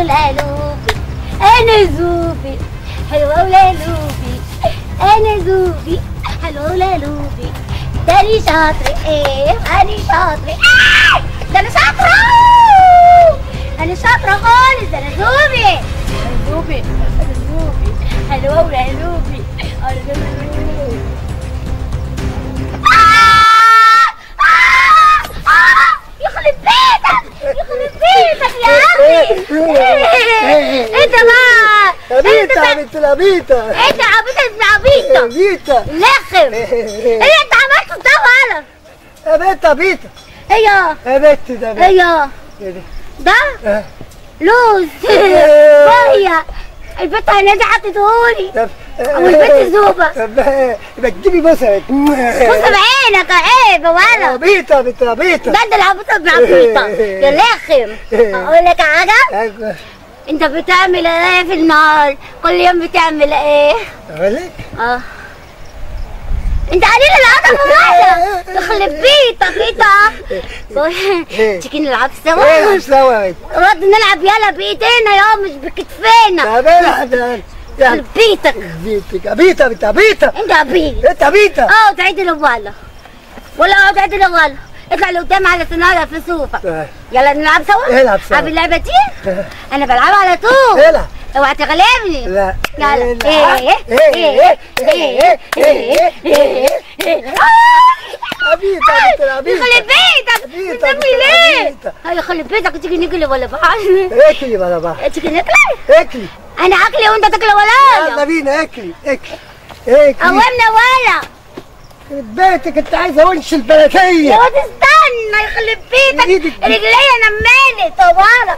ولالوبي، انا زوبي حلوة ولالوبي، انا زوبي حلوة ولالوبي، ده انا شاطرة ايه، انا شاطرة ايه، ده انا شاطرة، انا شاطرة خالص، ده انا زوبي، انا زوبي، انا زوبي حلوة ولالوبي، انا زوبي. يخرب بيتك، يخرب بيتك يا عمي. انت بقى عبيطة بنت العبيطة، انت عبيطة ابن عبيطة، عبيطة لخم. ايه انت عملته ده غلط يا بنت عبيطة. ايوه يا بنت ده، ايوه ده لوز باية البت هنادي حطيتهولي، والبت زوبة. يبقى تجيبي بصلك، بص بعينك، عيب يا ولد. عبيطة بنت عبيطة، ده انت العبيطة ابن عبيطة يا لخم. اقول لك حاجة؟ انت بتعمل ايه في النهار؟ كل يوم بتعمل ايه؟ اقول لك؟ اه انت قليل الادب يا ولد، يخرب بيتك. ايه ده؟ تيجي نلعب سوا؟ نلعب سوا يا بنت، برضه نلعب يلا بايدينا يا مش بكتفينا. طب العب يلا. يخرب بيتك، بيتك عبيطة بنت عبيطة، انت عبيط، انت عبيطة. اقعد عدل ولا ولا اقعد عدل ولا اطلع لقدام على سنارة في صوفة. يلا نلعب سوا؟ العب سوا. عارف اللعبة دي؟ انا بلعبها على طول. العب. اوعى تغلبني. لا. يلا. ايه ايه ايه ايه ايه ايه. عبيطة بنت العبيطة، يخرب بيتك، بتسمي ليه؟ يخرب بيتك. تيجي ناكل ولا بعض؟ اكلي ولا بعض. تيجي ناكل؟ اكلي. انا اكلي وانت تاكل ورايا. يلا بينا، اكلي اكلي اكلي. قومنا ولا بيتك، انت عايزه ونش البلدية. يا واد استنى، يخرب بيتك، رجليا نمالت طوالة.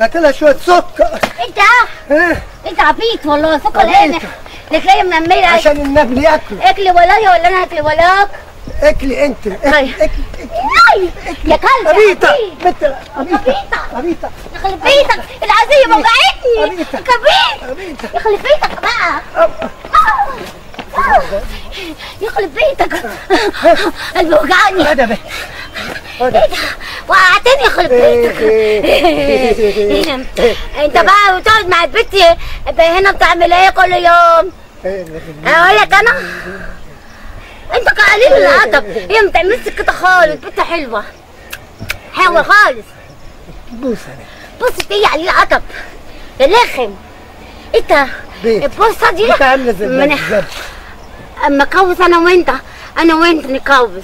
هات لها شوية سكر. انت انت عبيط والله. سكر ايه؟ رجليا منمله عشان النبل ياكل. اكلي ورايا ولا انا هاكل وراك؟ اكلي انت، اكلي اكلي يا كلب. عبيطه بنت عبيطه، عبيطه يخرب بيتك، العزيه وجعتني. عبيط يخرب بيتك بقى، يخرب بيتك، قلبي وجعني. هذا بيت، وقعتني يخرب بيتك. انت بقى بتقعد مع البت هنا بتعمل ايه كل يوم؟ اقول لك انا، انت قليل الادب، هي ما بتعملش كده خالص. بنت حلوة حلوة خالص. بوس بص ايه يا قليل الادب يا لخم. انت البوسه دي انت عامله زي الزبدة. اما كوس انا وانت، انا وانت نكوس.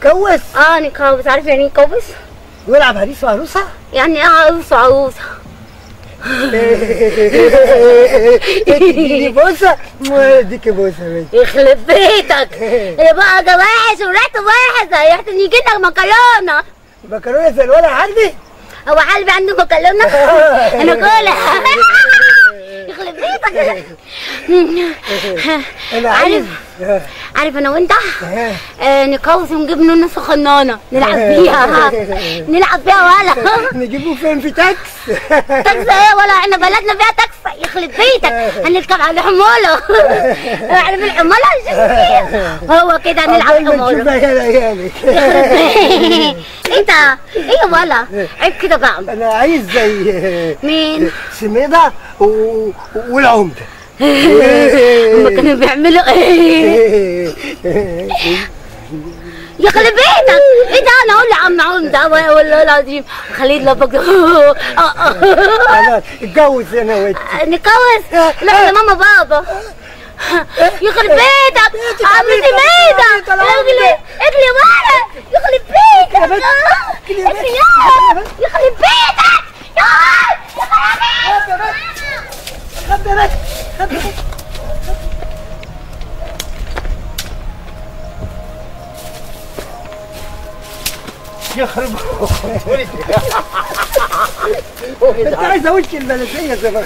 كوس؟ اه نكوس. عارف يعني ايه كوس؟ ويلعب عريس وعروسه؟ يعني ايه عروس وعروسه؟ اديني بوسه، اديكي بوسه. يخرب بيتك يا بقى، ده وحش وريحته وحشة، ريحته يجي لك مكرونه. مكرونه زي الولع حلبي؟ هو حلبي عنده مكرونه؟ انا كلها. يخرب بيتك. انا عارف، عارف انا وانت نقوس ونجيب نونه صغننه نلعب بيها، نلعب بيها ولا نجيبه فين؟ في تاكس؟ تاكس ايه ولا احنا بلدنا فيها تاكس. يخرب بيتك، هنركب على حمولة. عارف الحمولة؟ هو كده هنلعب حمولة. انت ايه ولا عيب كده بقى. انا عايز زي مين؟ سميده والعمده. هما كانوا بيعملوا ايه؟ يخرب بيتك. ايه ده؟ انا اقول لعم عمده والله العظيم خليه يلبك. خلاص اتجوز انا وانت. نتجوز؟ لا يا ماما بابا. يخرب بيتك عم سميده، اجري اجري ورا. يخرب بيتك، اجري يلا، يخرب بيتك يا خبي خبي. يخرب انت عايز اقول البلدية زي ما